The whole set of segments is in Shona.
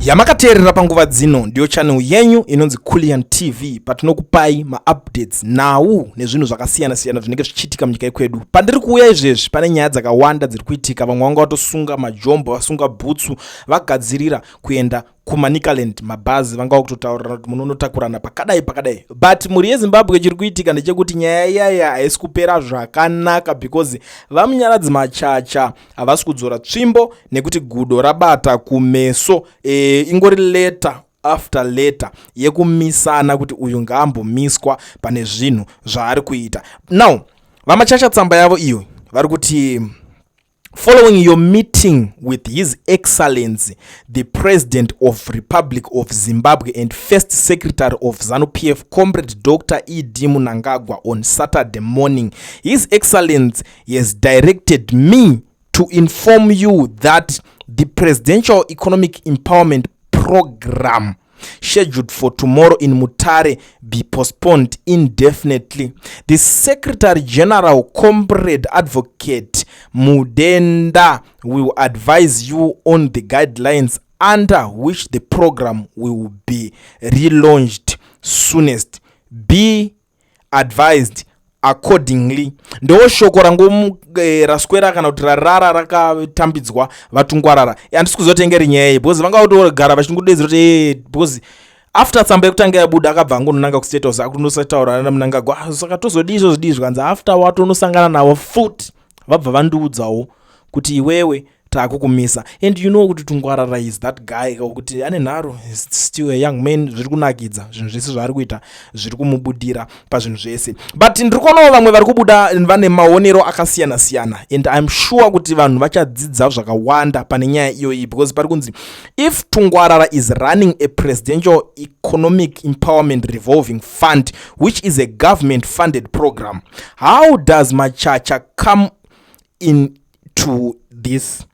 Yamakateerera panguva dzino ndiyo channel yenyu inonzi Culian TV, patinokupai maupdates, nhau nezvinhu zvakasiyana-siyana zvinenge zvichiitika munyika yekwedu. Pandiri kuuya izvezvi pane nyaya dzakawanda dziri kuitika. Vamwe vanga vatosunga majombo, vasunga bhutsu, vagadzirira kuenda kuManicaland. Mabhazi vanga vakutotaurira kuti munonotakurana pakadai pakadai. But mhuri yeZimbabwe, chiri kuitika ndechekuti nyaya iyaya haisi kupera zvakanaka because VaMunyaradzi Machacha havasi kudzora tsvimbo nekuti gudo rabata kumeso. Ingori letter after letter yekumisana kuti uyu ngaambomiswa pane zvinhu zvaari kuita. Now VaMachacha, tsamba yavo iyo vari kuti, "Following your meeting with His Excellency the President of Republic of Zimbabwe and First Secretary of ZANU-PF, Comrade Dr ED Mnangagwa, on Saturday morning, His Excellency has directed me to inform you that the Presidential Economic Empowerment Program scheduled for tomorrow in Mutare be postponed indefinitely. The Secretary General, Comrade Advocate Mudenda, will advise you on the guidelines under which the program will be relaunched soonest. Be advised accordingly." Ndo shoko rangu raswera kana kuti rarara rakatambidzwa VaTungwarara. Handisi kuziva kuti ingeri nyaya iyi because vanga kutogara vachingodedzera kuti because after tsamba yekutanga yabuda, akabva angononanga kuState House akutonosataura naMnangagwa. Ah, saka tozodii izvozvidii? Zvikanzi after watonosangana navo futi, vabva vandiudzawo kuti iwewe taakukumisa. And you know kuti Tungwarara is that guy kuti ane nharo, is still a young man, zviri kunakidza zvinhu zvese zvaari kuita, zviri kumubudira pazvinhu zvese. But ndiri kuonawo vamwe vari kubuda vane maonero akasiyana siyana, and I'm sure kuti vanhu vachadzidza zvakawanda pane nyaya iyoyi because pari kunzi, "If Tungwarara is running a Presidential Economic Empowerment Revolving Fund, which is a government funded program, how does Machacha come into this?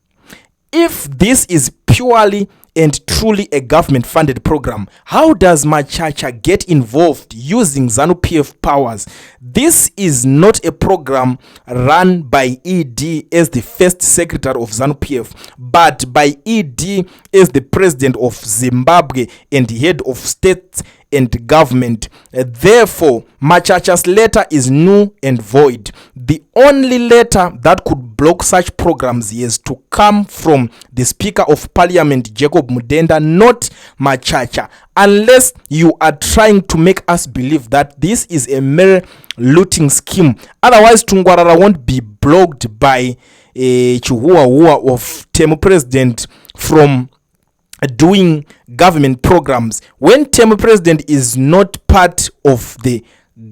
If this is purely and truly a government funded program, how does Machacha get involved using ZANU PF powers? This is not a program run by ED as the First Secretary of ZANU PF, but by ED as the President of Zimbabwe and head of state and government. Therefore, Machacha's letter is null and void. The only letter that could block such programs is to come from the Speaker of Parliament, Jacob Mudenda, not Machacha, unless you are trying to make us believe that this is a mere looting scheme. Otherwise, Tungwarara won't be blocked by a chihuahua of Temu President from doing government programs when Temu President is not part of the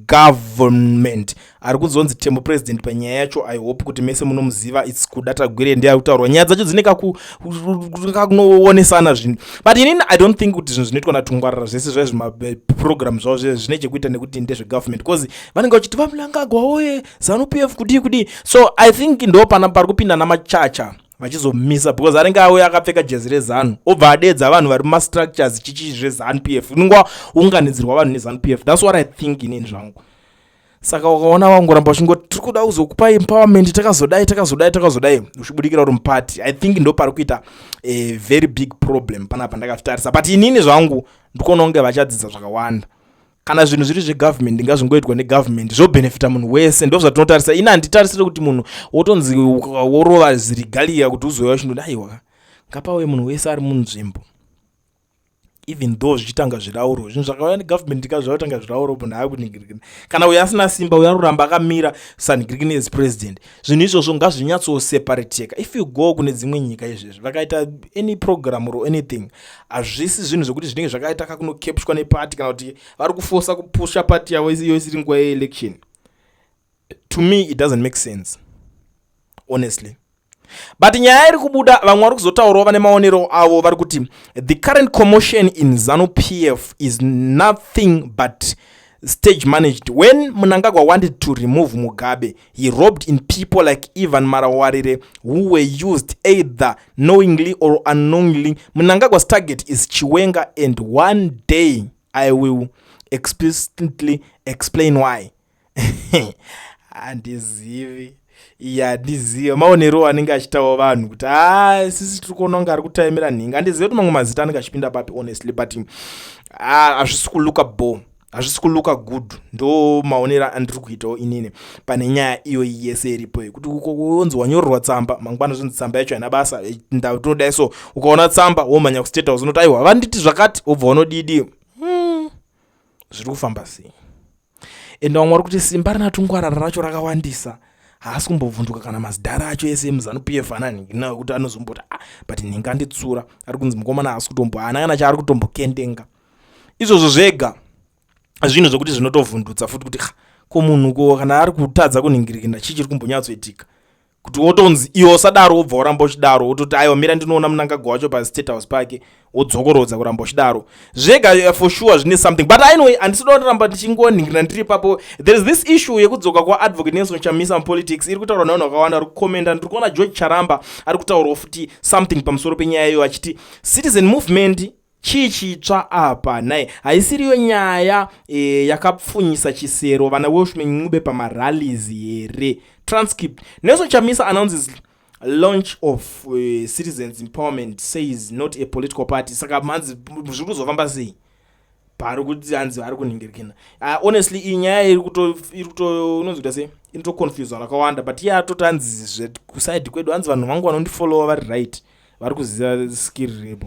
government." Ari kuzonzi Temu President panyaya yacho, I hope kuti mese munomuziva, it's Kuda Tagwirei. Ndiye ari kutaurwa. Nyaya dzacho dzine kakunoonesana zvinhu, but inini I don't think kuti zvinhu zvinoitwa naTungwarara zvese zvaizvo, maprogram zvavo zvese zvine chekuita nekuti ndezvegovernment, because vanenge vachiti VaMnangagwa oye, ZANU PF kudii kudii. So I think ndo pana pari kupinda naMachacha vachizomisa because anenge auya akapfeka jezi reZANU, obva adedza vanhu vari mumastructures chichi zveZANU PF, unenge waunganidzirwa vanhu neZANU PF. That's what I think inini zvangu. Saka ukaona wangoramba uchingoti tiri kuda kuzokupa empowerment, takazodai, takazodai, takazodai, uchibudikira uri mupati, I think ndo pari kuita a very big problem panapa ndakazvitarisa. But inini zvangu ndikuona kunge vachadzidza zvakawanda. Kana zvinhu zviri zvegovernment, ngazvingoitwa negovernment, zvobhenefita munhu wese. Ndo zvatinotarisa. Ini handitarisiri kuti munhu wotonzi worova zirigalia kuti uzouya uchindoti aiwa, ngapauye munhu wese ari munzvimbo, even though zvichitanga zvirauro. Zvinhu zvakauya negovernment ka zvautanga zvirauro, munhu akuningirikini. Kana uyo asina simba, uyo ari akamira saningirikini as president. Zvinhu izvozvo ngazvinyatsoseparateka. If you go kune dzimwe nyika izvezvi, vakaita any program or anything, hazvisi zvinhu zvekuti zvinenge zvakaita kakunokepshwa nepati kana kuti vari kufosa kupusha pati yavo iyo isiri nguva yeelection. To me it doesn't make sense, honestly. But nyaya iri kubuda, vamwe vari kuzotaurawo vane maonero avo. Vari kuti the current commotion in ZANU PF is nothing but stage managed. When Mnangagwa wanted to remove Mugabe, he roped in people like Evan Marawarire, who were used either knowingly or unknowingly. Mnangagwa's target is Chiwenga, and one day I will explicitly explain why. Handizivi. Ya, ndizive maonero anenge achitawo vanhu kuti ha, sisi tiri kuona kunge ari kutaimira nhinga. Handizive kuti mamwe mazita anenge achipinda papi, honestly, but hazvisi kulooka bo, hazvisi kulooka good. Ndo maonero andiri kuitawo inini pane nyaya iyoyi yese iripo, yekuti unzi wanyorerwa tsamba, mangwana zvinzi tsamba yacho haina basa. Tinodai so, ukaona tsamba womhanya kuState House, unoti, "Aiwa, vanditi zvakati," wobva unodidi. Zviri kufamba sei? Ende vamwe vari kuti simba rina Tungwarara racho rakawandisa, haasi kumbovhunduka kana mazidhara acho ese emuZANU PF ananhingi kuti anozomboti, "Ah, but nhingi anditsura." Ari kunzi mukomana haasi kutombo, haana kana chaari kutombokendenga. Izvozvo zvega zvinhu zvokuti zvinotovhundutsa futi kuti ko munhu ko kana ari kutadza kunhingirikina, chii chiri kumbonyatsoitika kuti wotonzi iwe usadaro, wobva waramba uchidaro, wototi, "Aiwa, mira ndinoona Mnangagwa wacho paState House pake," wodzokorodza kuramba uchidaro zvega? For sure zvine something, but anyway, handisida kuramba ndichingonhingirira ndiri ipapo. There is this issue yekudzoka kwaAdvocate Nelson Chamisa mupolitics iri kutaurwa nevanhu vakawanda vari kucommenta. Ndiri kuona George Charamba ari kutaurawo futi something pamusoro penyaya iyo, achiti citizen movement chii chitsva apa nai? Haisiriyo nyaya yakapfunyisa chisero vana Welshman Ncube pamarallies here? Transcript: "Nelson Chamisa announces launch of citizens empowerment, says not a political party." Saka manzi zviri kuzofamba sei pari kuti hanzi vari kunhingirikina? Honestly, iyi nyaya iri kuto unonzi kuita sei, inotoconfuse vanhu vakawanda, but iye atoti hanzi kuside kwedu, hanzi vanhu vangu vanondifollowa vari right, vari kuziva skill ripo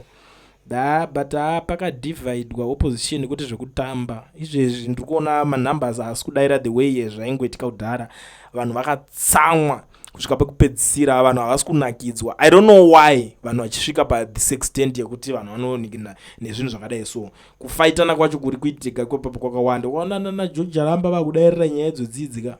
da, but ha, pakadivhaidwa opposition kwete zvekutamba. Izvezvi ndiri kuona manumbers haasi kudaira the way zvaingoitika kudhara. Vanhu vakatsamwa kusvika pekupedzisira, vanhu havasi kunakidzwa. I don't know why vanhu vachisvika pathis extent yekuti vanhu vanonikina nezvinhu zvakadai. So kufaitana kwacho kuri kuitika kwepapo kwakawanda. Ukaona naGeorge Charamba vakudairira nyaya idzodzidzika,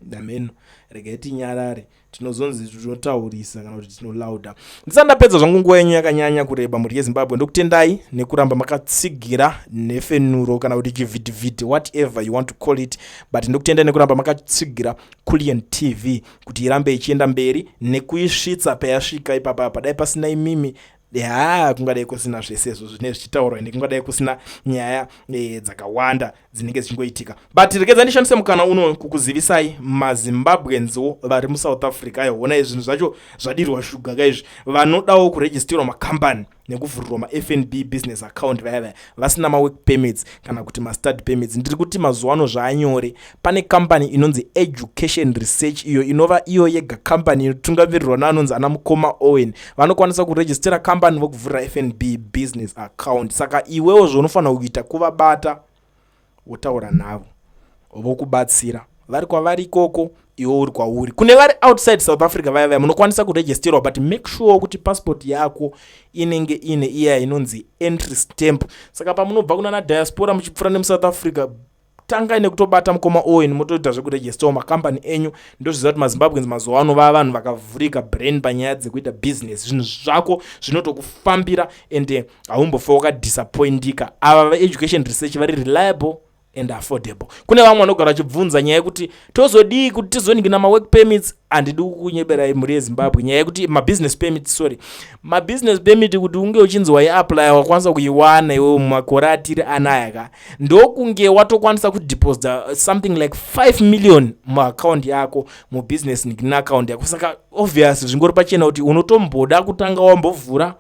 ndameno regai tinyarare, tinozonzi tinotaurisa kana kuti tinolauda. Ndisati ndapedza zvangu, nguva yenyu yakanyanya kureba, mhuri yeZimbabwe, ndokutendai nekuramba makatsigira nhefenuro kana kuti chivhitivhiti, whatever you want to call it, but ndokutendai nekuramba makatsigira Culian TV kuti irambe ichienda mberi nekuisvitsa payasvika ipapa. Padai pasina imimi, ha, kungadai kusina zvese izvo zvinenge zvichitaurwa, ende kungadai kusina nyaya dzakawanda dzinenge dzichingoitika. But regedza ndishandise mukana uno kukuzivisai maZimbabweanswo vari muSouth Africa. Aiona zvinhu zvacho zvadirwa shuga kaizvi. Vanodawo kuregisterwa makambani nekuvhurirwa maFNB business account, vaya vaya vasina mawork permits kana kuti mastudy permits, ndiri kuti mazuva ano zvaanyore. Pane kambani inonzi Education Research, iyo inova iyo yega kambani inotungamirirwa neanonzi ana mukoma Owen. Vanokwanisa kurejistera kambani, vokuvhurira FNB business account. Saka iwewo zvaunofanira kuita kuvabata, wotaura navo, vokubatsira vari kwavari ikoko, iwe uri kwauri. Kune vari outside South Africa, vaya vaya munokwanisa kuregisterwa, but make sure kuti passport yako inenge ine iya inonzi entry stamp. Saka pamunobva kuna nadiaspora muchipfuura nemuSouth Africa, tangai nekutobata mukoma Owen, motoita zvekuregisterwa makambani enyu. Ndozviziva kuti maZimbabweans mazuva ano vava vanhu vakavhurika brain panyaya dzekuita business. Zvinhu zvako zvinotokufambira ende haumbofa wakadisappointika. Ava veEducation Research vari reliable and affordable. Kune vamwe vanogara vachibvunza nyaya yekuti tozodii kuti tizoningina mawork permits. Handidi kukunyeberai, mhuri yeZimbabwe, nyaya yekuti mabusiness permit, sorry, mabusiness permit, kuti unge uchinzi waiapply wakwanisa kuiwana iwewo mumakore atiri anaya ka, ndokunge watokwanisa kudeposita something like 5 million muaccount yako, mubusiness ningina account yako. Saka obvious, zvingori pachena kuti unotomboda kutanga wambovhura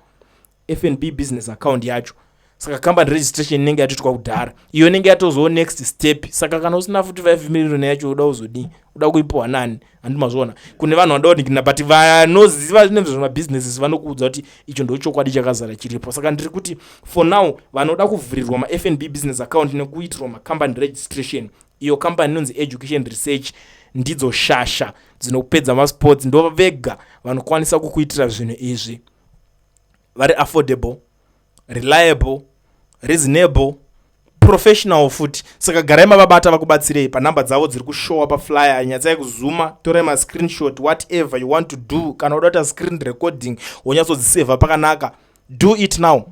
FNB business account yacho. Saka company registration inenge yatoitwa kudhara, iyo inenge yatozowo next step. Saka kana usina futi 5 million yacho, uda kuzodii? Uda kuipiwa nani? Handi mazviona, kune vanhu vanoda kunikina, but vanoziva nezvemabhizinesis vanokuudza kuti icho ndo chokwadi chakazara chiripo. Saka ndiri kuti for now, vanoda kuvhurirwa maFNB business account nekuitirwa macompany registration, iyo company inonzi Education Research ndidzo shasha dzinopedza masports. Ndo vega vanokwanisa kukuitira zvinhu izvi, vari affordable, reliable, reasonable, professional futi. Saka garai mavabata vakubatsirei panhamba dzavo dziri kushowa paflyer. Nyatsai kuzuma, torai mascreenshot, whatever you want to do. Kana uda kuita screen recording, wonyatsodzisevha pakanaka, do it now.